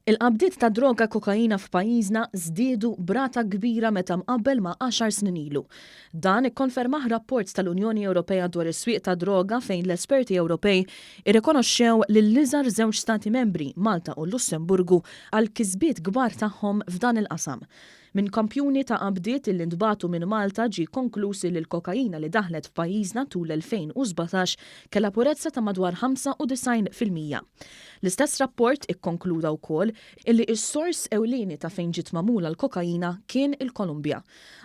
Il-qabdiet ta' droga kokaina f'pajjiżna żdiedu b'rata kbira meta mqabbel ma' għaxar snin ilu. Dan ikkonfermah rapport tal-Unjoni Ewropea dwar is-swieq tad-droga fejn l-esperti Ewropej irrikonoxxew lill-iżgħar żewġ stati membri, Malta u l-Lussemburgu, għall-kisbiet kbar tagħhom f'dan il-qasam. Minn kampjuni ta' qabdiet illi ntbagħtu minn Malta ġie konkluż illi l-kokaina li daħlet f'pajjiżna tul l-2017 kellha purezza ta' madwar 95%. L-istess rapport ikkonkluda wkoll illi s-sors ewlieni ta' fejn ġiet magħmula l-kokaina kien il-Kolumbja.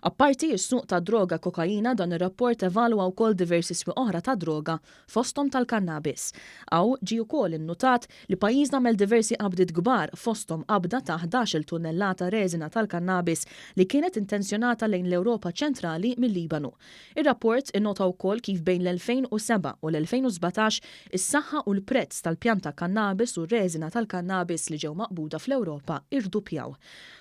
Apparti s-suq tad-droga kokaina dan ir-rapport evalwa wkoll diversi swieq oħra tad-droga fosthom tal-kannabis. Hawn ġie ukoll innutat li pajjiżna għamel diversi qabdiet kbar fosthom qabda ta' 11-il tunnellata reżina tal-kannabis li kienet intenzjonata lejn l-Ewropa ċentrali mil-Libanu. Ir-rapport innota wkoll kif bejn l-2007 u l-2017 is-saħħa u l-prezz tal-pjanta kannabis u r-reżina tal-kannabis li ġew maqbuda fl-Ewropa irduppjaw.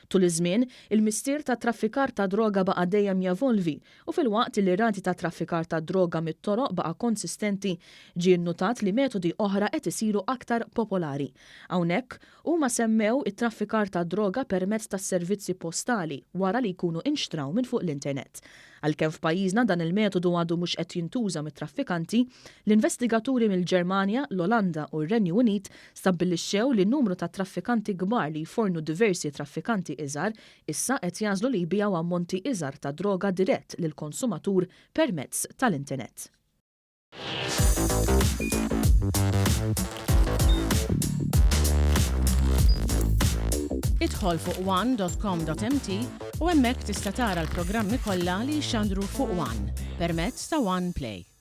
Tul iż-żmien, il-mistier tat-traffikar ta' droga baqa' dejjem jevolvi U filwaqt li r-rati ta' traffikar tad-droga mit-toroq baqa' konsistenti, ġie nnutat li metodi oħra qed isiru aktar popolari. Hawnhekk, huma semmew it-traffikar tad-droga permezz tas-servizzi postali wara li jkunu inxtraw minn fuq l-internet. Għalkemm f'pajjiżna dan il-metodu għadu mhux qed jintuża mit-traffikanti, l-investigaturi mill-Ġermanja, l-Olanda u r-Renju Unit stabbilixxew li numru ta' traffikanti kbar li jfornu diversi traffikanti iżgħar Issa qed jagħżlu li jbigħu ammonti iżgħar ta' droga dirett lill-konsumatur permezz tal-internet. Idħol fuq one dot com dot mt u hemmhekk tista' tara l-programmi kollha li jixxandru fuq one permezz ta' One Play.